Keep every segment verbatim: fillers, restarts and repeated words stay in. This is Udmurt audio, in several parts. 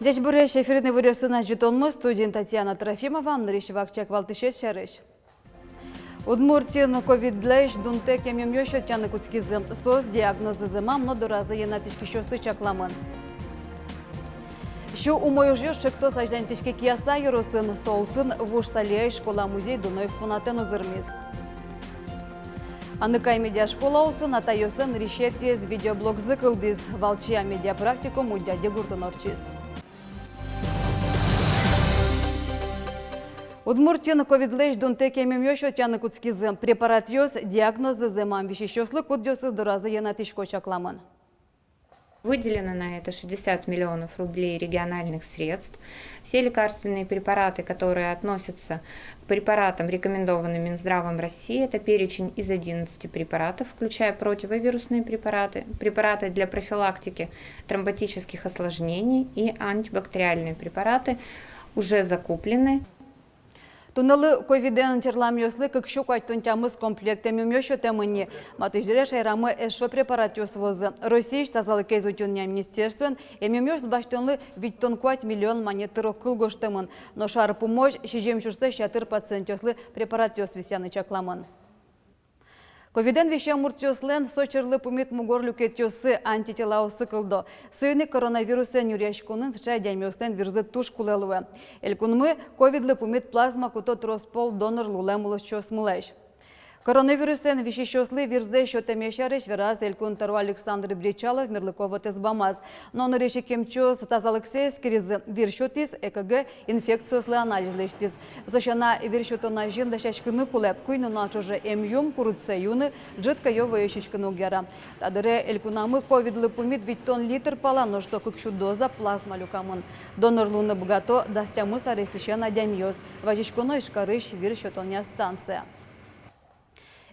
Ӟечбуресь! Эфирын «Иворъёс» но ӝытонмы, студиын Татьяна Трофимова. Нырысь вакчияк валтӥсез сярысь. Удмуртиын ковидлэсь дунтэк эмъюмъёс сётъяны кутскизы. Соос диагноззы зэмам но доразы йӧнатӥськисьёслы чакламын. Сю умой ужъёс ӵектос азьланьтӥське Кияса ёросын. Со улсын вуж саляй школа-музей дуно экспонатэн узырмиз. Аныкай медиашкола улсын атайёслэн нырысетӥез видеоблогзы кылдӥз. Валче медиапрактикум Удьяди гуртын ортчиз. Удмуртиын ковидлэсь дунтэк эмъюмъёс сётъяны кутскизы. Препаратъёс диагноззы зэмам висисьёслы, кудъёсыз доразы йӧнатӥсько, чакламын. Выделено на это шестьдесят миллионов рублей региональных средств. Все лекарственные препараты, которые относятся к препаратам, рекомендованным Минздравом России, это перечень из одиннадцати препаратов, включая противовирусные препараты, препараты для профилактики тромботических осложнений и антибактериальные препараты, уже закуплены. Туннэлы ковидэн черламъёслы кык сю куатьтон тямыс комплект эмъюмъёс сётэмын ни. Матысь дыре шаерамы эшшо препаратъёс вуозы. Россиысь тазалыкез утёнъя министерствоен эмъюмъёс басьтонлы витьтон куать миллион манет тыро кыл гожтэмын. Нош ар пумозь сизьым сюрслэсь ятыр пациентъёслы препаратъёс висъяны чакламын. Ковидэн висем муртъёслэн со черлы пумит мугор люкетъёссы, антителаоссы кылдо. Соин ик коронавирусэн нюръяськонын сыӵе адямиослэн вирзы туж кулэ луэ. Элькунмы ковидлы пумит плазма куто трос пол донор лулэм улосчиосмылэсь. Коронавирусэн висисьёслы вирзэс сётэме сярысь вераз элькун тӧро Александр Бречалов мерлыко вотэс бамаз. Но нырысь ик эмчиос тазалыксэ эскеризы: вир сётӥз, ЭКГ, инфекциослы анализ лэсьтӥз. Со сяна, вир сётон азьын дасяськыны кулэ. Куинь нунал ӵоже эмъюм, курытсэ юны, ӝыт кӧё вӧйысь иськыны уг яра. Та дыре элькунамы ковидлы пумит витьтон литр пала, нош со кык сю доза плазма люкамын. Донор луыны быгато дас тямыс аресысен адямиос. Вазиськоно Ижкарысь вир сётонъя станцие.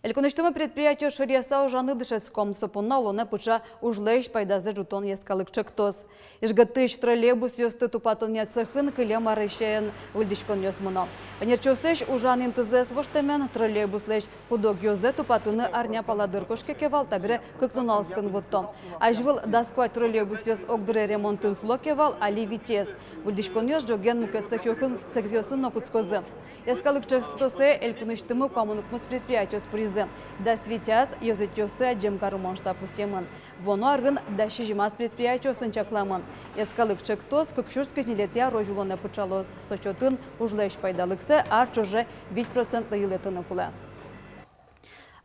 Элькунысьтымы предприятиос шыръяса ужаны дышетском. Со понна улонэ пыӵа ужлэсь пайдазэ ӝутон йӧскалык ӵектос. Ижготысь троллейбусъёсты тупатонъя цехын кылем арысен выльдӥськонъёс мыно. Ӧнерчиослэсь ужан интызэс воштэмен, троллейбуслэсь куд-ог ёзэ тупатыны арня пала дыр кошке ке вал, табере кык нуналскын вутто. Азьвыл дас куать троллейбусъёс огдыре ремонтын сыло ке вал, али витез. Выльдӥськонъёс ӝоген мукет цехъёсын, цехъёсын но кутскозы. Йӧскалык ӵектосэ элькунысьтымы куамын укмыс предприятиос пыризы. Дас витяз ёзэтъёссы адӟем карымон шуыса пусъемын. Вуоно арын дас сизьымаз предприятиосын чакламын. Йӧскалык ӵектос кык сюрс кызь ньылетӥ арозь улонэ пыӵалоз. Со чотын ужлэсь пайдалыксэ ар ӵоже вить процентлы йылэтыны кулэ.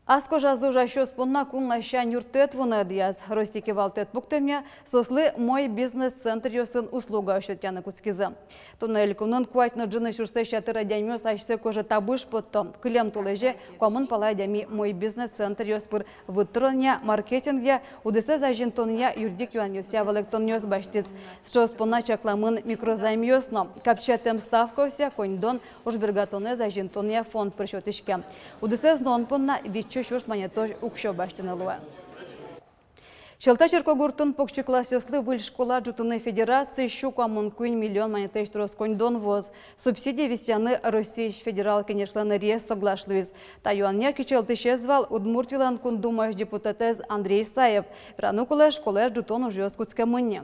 Ас кожазы ужасьёс понна кун ласянь юрттэт вуыны ӧдъяз. Россия кивалтэт пуктэмъя, соослы «Мой бизнес» центръёсын услугаос сётъяны кутскизы. Туннэ элькунын куать но ӝыны сюрслэсь ятыр адямиос асьсэ кожазы табыш потто. Кылем толэзе куамын пала адями «Мой бизнес» центръёс пыр выт тыронъя, маркетингъя, удысэз азинтонъя, юридик юанъёсъя валэктонъёс басьтӥз. Сыӵеос понна чакламын микрозаймъёс но. Капчиятэм ставкаосъя коньдон ужбергатонэз азинтонъя фонд пыр сётӥське. Удысэз нуон понна витьсю сюрс манетозь уксё басьтыны луэ. Сьӧлта черкогуртын покчи классъёслы выль школа ӝутыны федерациысь сю куамын куинь миллион манетлэсь трос коньдон вуоз. Субсидия висъяны Россиысь Федерал Кенешлэн реез соглаш луиз. Та юанъя кичӧлтӥсез вал Удмуртилэн Кун Думаысь депутатэз Андрей Исаев. Вераны кулэ, школаез ӝутон ужъёс кутскемын ни.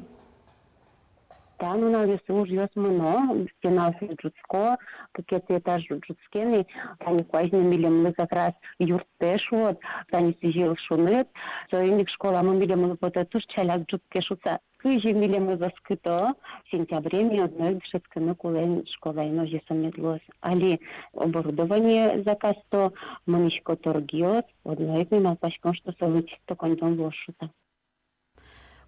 Та нуналъёсы ужъёс мыно, стенаосыз ӝутско, кыкетӥ этаж ӝутске ни, тани куазь но милемлы как раз юрттэ шуод, тани сӥзьыл шуныт, соин ик школамы милемлы потэ туж ӵаляк ӝутске шуыса. Кызьы милемыз оскыто, сентябре ми одно ик дышетскыны кулэ школаын, озьы со мед луоз. Али оборудование заказто, мынӥсько торгъёс, одно ик ми малпаськом, что со лыдӟисьто коньдон луоз шуыса.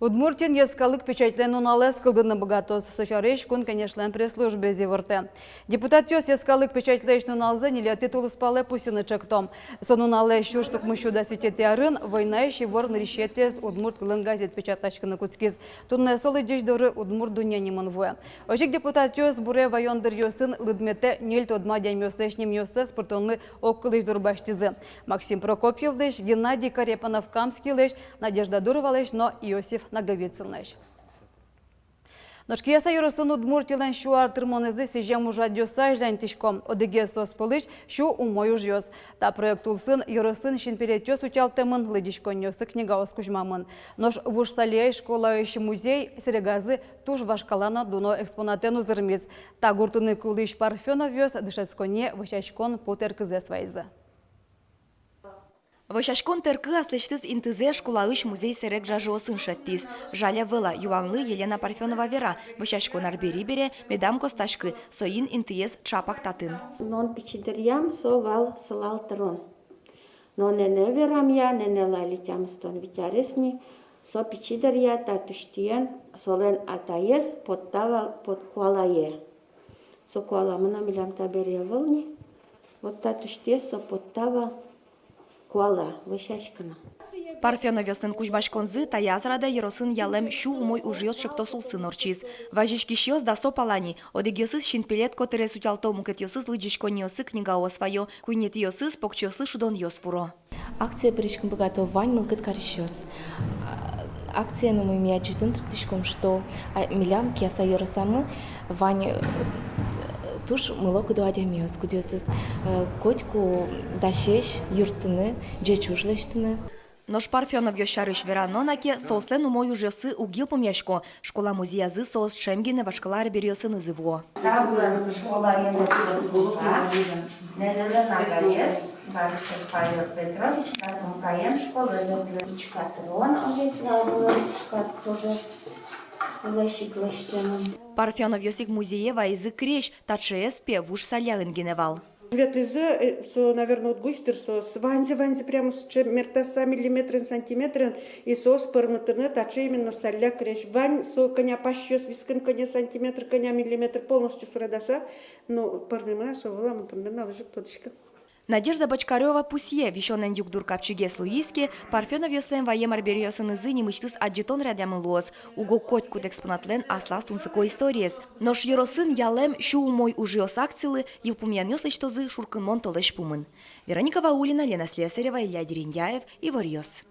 Удмуртиын йӧскалык печатьлэн нуналэз кылдыны быгатоз. Со сярысь Кун Кенешлэн пресс-службаез ивортэ. Депутатъёс йӧскалык печатьлэсь нуналзэ ньылетӥ тулыспалэ пусйыны ӵекто. Со нуналэ сюрс укмыссю дас витетӥ арын войнаысь ивор нырысетӥез удмурт кылын газет печатласькыны кутскиз. Туннэ со лыдӟись доры «Удмурт дунне» нимын вуэ. Озьы ик депутатъёс буре ваён дыръёсын лыдметэ ньыль тодмо адямиослэсь нимъёссэс пыртонлы огкылысь дурбасьтӥзы: Максим Прокопьевлэсь, Геннадий Корепанов-Камскийлэсь, Надежда Дуровалэсь но Иосиф Наговицынлэсь. Нош Кияса ёросын Удмуртилэн сю ар тырмонэзлы сӥзем ужрадъёссы азьланьтӥсько. Одӥгез соос пӧлысь — сю умой ужъёс. Та проект улсын ёросын синпелетъёс утялтэмын, лыдӟиськонниосы книгаос кузьмамын. Нош Вуж Саляысь школаысь музей сэрегазы туж вашкала но дуно экспонатэн узырмиз. Та гуртын ик улӥсь Парфёновъёс дышетсконние вӧсяськон пу тэркызэс вайизы. Вӧсяськон тэркы аслэсьтыз интызэ школаысь музей сэрег ӝажыосын шедьтӥз. Жаля-вылэ юанлы Елена Парфёнова вера: вӧсяськон арбери бере, медам костаськы, соин интыез чапак татын. Нон пичи дыръям со вал сылал тырон. Но нэнэ верамъя, нэнэлы али тямыстон вить арес ни, со пичи дыръя та тусьтыен солэн атаез потта вал пот-, куалае. Со куаламы но милям табере ӧвӧл ни. Вот та тусьтыез со потта вал куала, вӧсяськыны. Парфёновъёслэн кузьмаськонзы таяз радэ ёросын ялэм сю умой ужъёс ӵектос улсын ортчиз. Вазиськисьёс дасо пала ни: одӥгъёсыз синпелет котырез утялто, мукетъёсыз лыдӟиськонниосы книгаос вайо, куинетӥосыз покчиослы шудонъёс вуро. Акцие пыриськыны быгато вань мылкыд карисьёс. А, акциен ми адӟытыны турттӥськом, что, а, милям Кияса ёросамы вань, э, туж мыло-кыдо адямиос, кудъёсыз, э, котьку дасесь юрттыны, ӟеч уж лэсьтыны. Нош Парфёновъёс сярысь верано на ке, соослэн умой ужъёссы уг йылпумъясько. Школа музеязы соос ӵем гинэ вашкала арбериосынызы вуо. Та вылын школаын ӧтиз сумка, нэнэлэн агаез Барышев Павел Петрович та сумкаен школаез ветлэ. Учкатырон, олег валлы пушказ тоже лэсьтэмын. Парфёновъёс ик музее вайизы крезь, таӵеез пе Вуж Саляын гинэ вал. Ветлӥзы, э, со, наверно, уд гуч дыр, соос ваньзэ, ваньзэ прямо сыӵе мертаса миллиметрен, сантиметрен, и соос пӧрмытыны таӵе именно Саля крезь. Вань со кӧня пасьёс, вискын кӧня сантиметр, кӧня миллиметр, полностью суредаса, но пӧрмемын-а со, валамон, туннэ нуналозь уг тодӥськы. Надежда Бочкарёва пусъе: висёнэн югдур капчигес луиз ке, Парфёновъёслэн ваем арбериосынызы нимысьтыз адӟытон радъямын луоз. Уго котькуд экспонатлэн аслаз тунсыко историез. Нош ёросын ялэм сю умой ужъёс акцилы йылпумъянъёс лэсьтозы шуркынмон толэзь пумын. Вероника Ваулина, Лена Слесарева, Илья Дерендяев, «Иворъёс».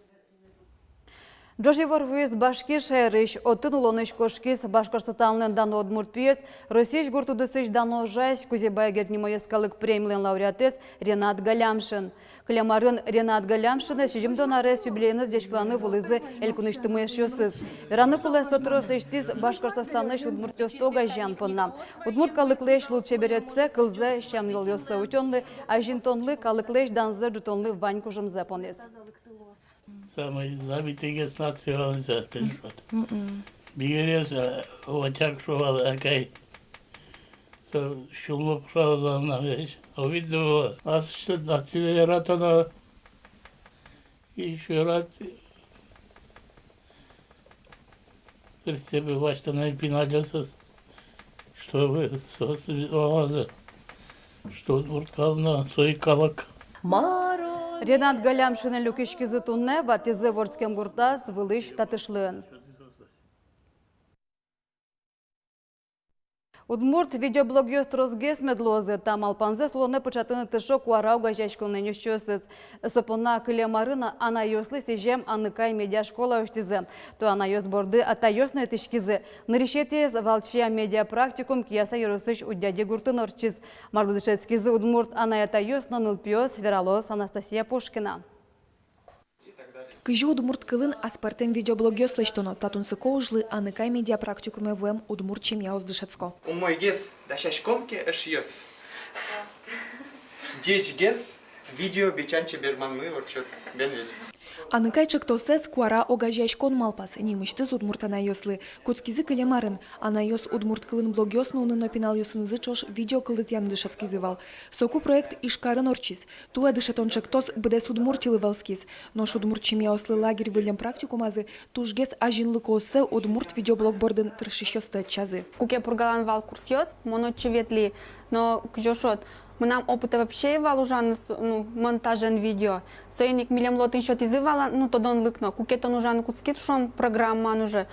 Ӝож ивор вуиз Башкир шаерысь. Отын улонысь кошкиз Башкортостанлэн дано удмурт пиез, Россиысь гурт удысысь дано ужась, Кузебай Герд нимо йӧскалык премилэн лауреатэз Ренат Галямшин. Кылем арын Ренат Галямшинэз сизьымдон арес юбилееныз ӟечкыланы вуылӥзы элькунысьтымы эшъёсыз. Вераны кулэ, со трос лэсьтӥз Башкортостанысь удмуртъёсты огазеян понна. Удмурт калыклэсь лулчеберетсэ, кылзэ, сям-йылолъёссэ утёнлы, азинтонлы, калыклэсь данзэ ӝутонлы вань кужымзэ понӥз. Самый забитыйгес нация вал ни со, конечно. Мгм. Бигеръёс, а, вотяк шуо вал, акай. Со сюлмо пушало вал на весь. Обидно было. Ас что, нациез яратоно. Ещё раз. Представь, вачтана пиналъёсыз, чтобы соос валазы, что удмурт калык но сой калык. Ренат Галямшинэн люкиськизы туннэ, ватӥзы вордскем гуртаз вылысь татышлыын. Удмурт видеоблогъёс тросгес мед луозы. Та малпанзэс улонэ пыӵатыны тыршо «Куара» огазеяськонлэн ёзчиосыз. Со понна кылем арын анайёслы сӥзем «Аныкай» медиашкола усьтӥзы. Туэ анайёс борды атайёс но ӧтиськизы. Нырысетӥез валче медиапрактикум Кияса ёросысь Удьяди гуртын ортчиз. Марлы дышетскизы удмурт анай-атайёс но нылпиос, вералоз Анастасия Пушкина. Кызьы удмурт кылын аспӧртэм видеоблогъёс лэсьтоно, та тунсыко ужлы «Аныкай» медиапрактикуме вуэм удмурт семьяос дышетско. Умойгес дасяськом ке, эшъёс, ӟечгес видео бичан чеберманмы ортчоз, бен ведь. «Аныкай» ӵектосэз «Куара» огазеяськон малпаз, нимысьтыз удмурт анайёслы. Кутскизы кылем арын. Анайёс удмурт кылын блогъёс нуыны но пиналъёсынызы ӵош видео кылдытъяны дышетскизы вал. Соку проект Ижкарын ортчиз. Туэ дышетон ӵектос быдэс Удмуртилы вӧлскиз. Нош удмурт семьяослы лагерь выллем практикумазы тужгес азинлыкоссэ удмурт видеоблог бордын тыршисьёсты ӧтчазы. Куке Пургалан вал курсъёс, мон отчы ветлӥ, но кызьы шуод, мынам опыта вообще ӧй вал ужаны с-, ну, монтажен видео. Соин ик милемлы отын сётӥзы вал, ну, тодонлык но, куке тон ужаны кутскид, шуом, программаын уже.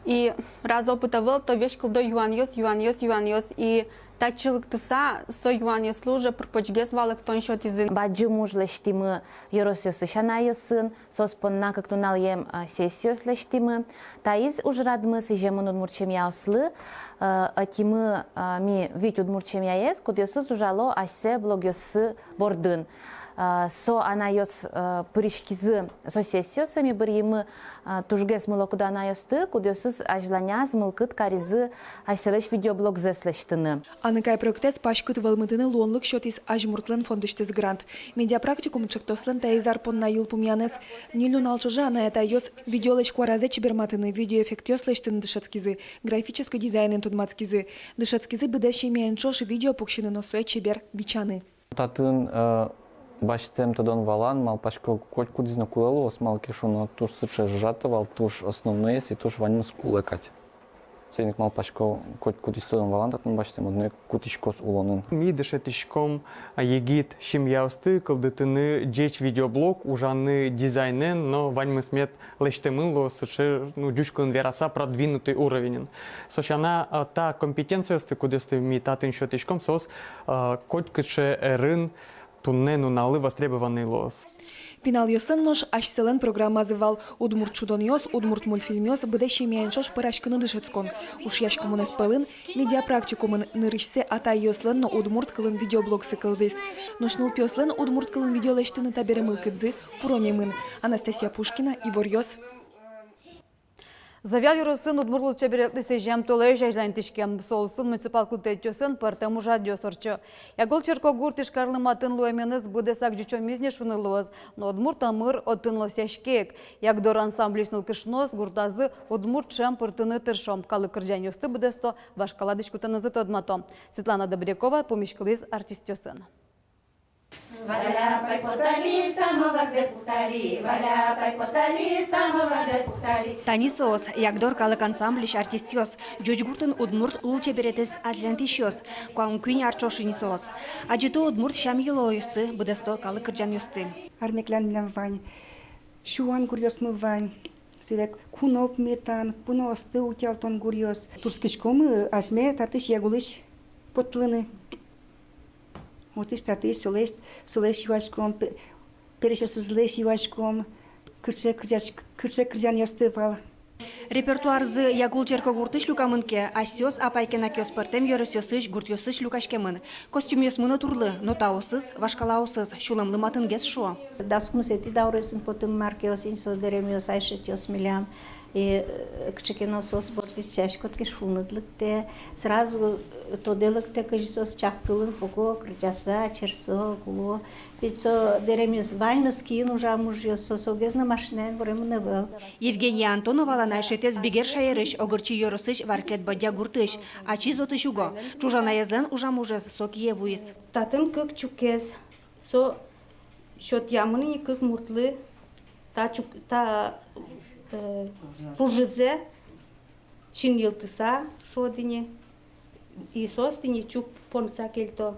И раз опыта ӧвӧл, то весь кылдо юанъёс, юанъёс, юанъёс. И Татчы лыктыса, со юанъёслы уже пыр-почгес валэктон сётӥзы. Бадӟым уж лэсьтӥмы ёросъёсысь анайёсын, соос понна кык нуналъем, а, сессиос лэсьтӥмы. Таиз ужрадмы сӥземын удмурт семьяослы, а, ӧтимы, а, ми вить удмурт семьяез, кудъёсыз ужало асьсэ блогъёссы бордын. А, со анайёс, а, пыриськизы со сессиосы, ми быръимы, а, тужгес мылокыдо анайёсты, кудъёсыз азьланяз мылкыд каризы асьсэлэсь видеоблогзэс лэсьтыны. «Аныкай» проектэз паськыт вӧлмытыны луонлык сётӥз Азьмуртлэн фондысьтыз грант. «Медиапрактикум» ӵектослэн таиз ар понна йылпумъянэз — ньыль нуналчоже анай-атайёс видеолэсь куаразэ чеберматыны, видеоэффектъёс лэсьтыны дышетскизы, графической дизайнэн тодматскизы. Дышетскизы быдэс семьяен ӵош видео пуксьыны но сое чебер бичаны. Татын, э, басьтэм тодон-валан, малпасько, котькудӥз но кулэ луоз, малы ке шуоно, туж сыӵе сжато вал, туж основноез и туж ваньмыз кулэ кадь. Соин ик, малпасько, котькудӥз тодон-валан татын басьтэм одно ик кутӥськоз улонын. Ми дышетӥськом, а, егит семьяосты кылдытыны ӟеч видеоблог, ужаны дизайнэн, но ваньмыз мед лэсьтэмын луоз, сыӵе, ну, ӟуч кылын вераса, продвинутый уровеньын. Со сяна, а, та компетенциосты, кудъёсты ми татын сётӥськом, соос, а, котькыӵе ӧрын туннэ нуналлы востребованный луоз. Пиналъёслэн нош асьсэлэн программазы вал: удмурт шудонъёс, удмурт мультфильмъёс, быдэс семьяен ӵош пӧраськыны дышетскон. Ушъяськымонэз пӧлын медиапрактикумын нырысьсэ атайёслэн но удмурт кылын видеоблогсы кылдӥз. Нош нылпиослэн удмурт кылын видео лэсьтыны табере мылкыдзы пуромемын. Анастасия Пушкина, «Иворъёс». Завьял ёросын удмурт лулчеберетлы сӥзем толэзь азьланьтӥське. Со улсын муниципал кылдытэтъёсын пӧртэм ужрадъёс ортчо. Ягул черкогурт Ижкарлы матын луэменыз быдэсак ӟучомиз ни шуыны луоз, но удмурт ӧмыр отын лосъяське ик. «Ягдор» ансамбльысь нылкышноос гуртазы удмурт ӵем пыртыны тыршо, калык кырӟанъёсты быдэсто, вашкала дӥськутэнызы тодмато. Светлана Добрякова пумиськылӥз артистъёсын. Валя апай потали, самовардэ пуктали, Валя апай потали, самовардэ пуктали. Тани соос, «Ягдор» калык ансамбльысь артистъёс, ӟуч гуртын удмурт лулчеберетэз азьланьтӥсьёс. Куамын куинь ар ӵош ини соос. Адӟыто удмурт сям-йылолъёсты, быдэсто калык кырӟанъёсты. Армеклэн милям вань, сюан гуръёсмы вань. Сэре куно пумитан, куноосты утялтон гуръёс. Турттӥськомы асьме татысь, Ягулысь поттылыны. Отысь-татысь солэсь, солэсь юаськом, пе-, пересьёсызлэсь юаськом, кыӵе кырӟась-, кыӵе кырӟанъёсты вал. Репертуарзы Ягул черкогуртысь люкамын ке, асьсэос апай-кенакъёс пӧртэм ёросъёсысь, гуртъёсысь люкаськемын. Костюмъёсмы но турлы, нотаосыз, вашкалаосыз сюлэмлы матынгес шуо. Дас укмысэтӥ дауръёсын потӥм мар ке, осень со дэремъёс, айшетъёс милям. И, э, кыӵе ке но соос бордысь часькод ке, шуныт лыктэ, сразу тодэ лыктэ, кызьы соос чактылын пуко, кырӟаса, черсо, куло. Ведь со дэремъёс ваньмыз киын ужам ужъёс, со согез но машинаен вуремын ӧвӧл. Евгения Антоновалэн айшетэз Бигер шаерысь, Огырчи ёросысь Варклет-Бӧдья гуртысь. Ачиз отысь уго. Ӵужанаезлэн ужам ужез со кие вуиз. Татын кык чукез, со сётъямын ини кык муртлы, та чук-, та, э, пужызэ синйылтыса, шуод ини, и соос тӥни чук поныса кельто.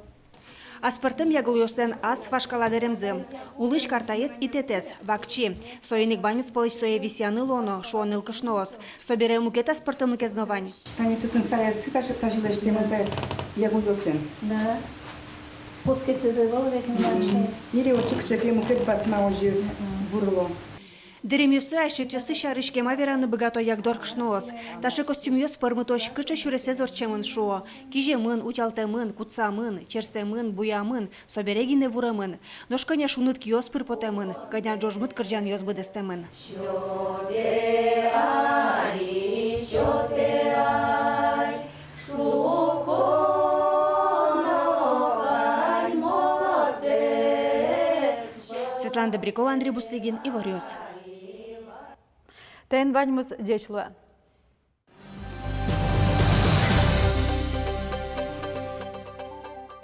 Аспӧртэм Ягулъёслэн ас вашкала дэремзы. Улӥсь картаез и тэтэз, вакчи. Соин ик ваньмыз пӧлысь сое висъяны луоно, шуо нылкышноос. Собере мукет аспӧртэмлыкез но вань. Тани соослэн саессы тазьы, тазьы лэсьтэмын та Ягулъёслэн. Да. Пускесэз ӧвӧл ведь милям сое. Или отчы кыӵе ке мукет басма озьы вурыло. Дэремъёссы, айшетъёссы сярысь кема вераны быгато Ягдор кышноос. Таӵе костюмъёс пӧрмытозь кыӵе сюресэз ортчемын, шуо. Киземын, утялтэмын, кутсамын, черсэмын, буямын, собере гинэ вуремын. Нош кӧня шуныт киос пыр потэмын, кӧня ӝожмыт кырӟанъёс быдэстэмын. Светлана Добрякова, Андрей Бусыгин, «Иворъёс». Тӥни ваньмыз, ӟеч луэ.